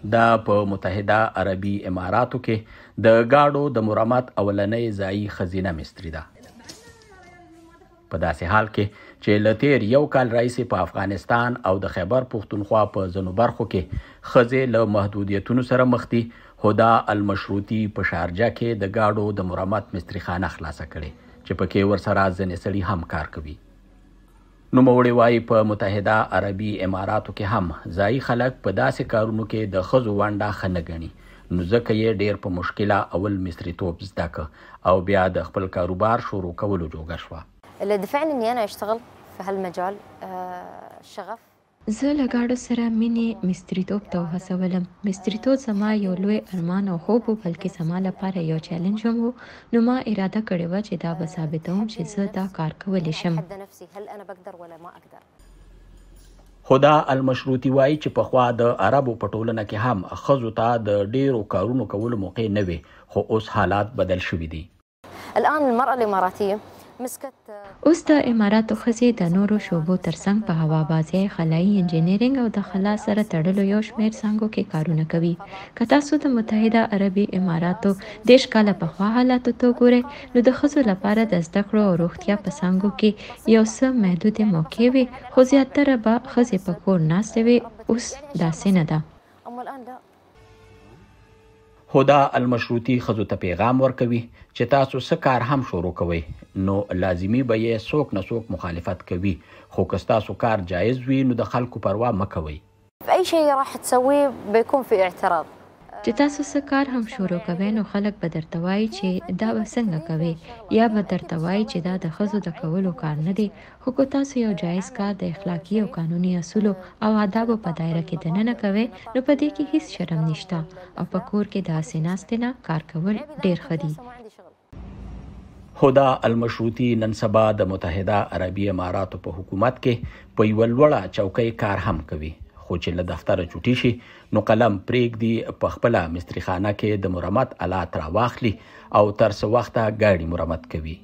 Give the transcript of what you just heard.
دا په متحده عربي اماراتو کې د ګاډو د مرمت اولنۍ ځایي ښځینه مستري ده. په داسې حال کې چې له تیر یو کال راهیسې په افغانستان او د خیبر پښتونخوا په ځینو برخو کې ښځې له محدودیتونو سره مخ دي، هدا المشروطي په شارجه کې د ګاډو د مرمت مستري خانه خلاصه کړې چې پکې ورسره ځینې سړي هم کار کوي. نوموړې وايي، په متحده عربي اماراتو کې هم ځایي خلک په داسې کارونو کې د ښځو ونډه ښه نه ګڼي، نو ځکه یې ډېر په مشکله اول مستریتوب زده که او بیا د خپل کاروبار شروع کولو جوګه شوه. اللي دفعني اني انا اشتغل في هالمجال الشغف. زه له ګاډو سره مینې مستریتوب ته وهڅولم. مستریتوب زما یو لوی ارمان او خوب و، بلکې زما لپاره یو چیلنج هم و، نو ما اراده کړې وه چې دا به ثابتوم چې زه دا کار کولی شم. اتحدى نفسي هل انا بقدر ولا ما اقدر. هدا المشروطي وايي چې پخوا د عربو په ټولنه کې هم ښځو ته د ډېرو کارونو کولو موقع نه وې، خو اوس حالات بدل شوي دي. الان المرأة الاماراتية مسكت اوس د اماراتو ښځې د نورو شعبو ترڅنګ په هوابازۍ، خلايي انجنیرنګ او د خلا سره تړلو یو شمېر څانګو کې کارونه کوي. که تاسو د متحده عربي اماراتو 30 کاله پخوا حالاتو ته وګورئ، نو د ښځو لپاره د زده کړو او روغتیا په څانګو کې یو څه محدودې موقع وې، خو زیاتره به ښځې په کور ناستې وې. اوس داسې نه ده. اما الان لا. هدا المشروطي ښځو ته پیغام ورکوي چې تاسو څه کار هم شروع کوئ نو لازمي به یې څوک نه څوک مخالفت کوي، خو که ستاسو کار جایز وي نو د خلکو پروا مه کوئ. في اي شيء راح تسويه بيكون في اعتراض. چې تاسو څه کار هم شروع کوئ نو خلک به درته وایي چې دا به څنګه کوې، یا به درته وایي چې دا د ښځو د کولو کار نه دی، خو که تاسو یو جایز کار د اخلاقي او قانوني اصولو او آدابو په دایره کې دننه کوئ نو په دې کې هیڅ شرم نشته، او په کور کې د هسې ناستې نه کار کول ډېر ښه دي. هدا المشروطي نن سبا د متحده عربي اماراتو په حکومت کې په یوه لوړه چوکۍ کار هم کوي، خو چې له دفتره چوټي شي نو قلم پرېږدي، په خپله مستري خانه کې د مرمت الات راواخلي او تر څه وخته ګاډي مرمت کوي.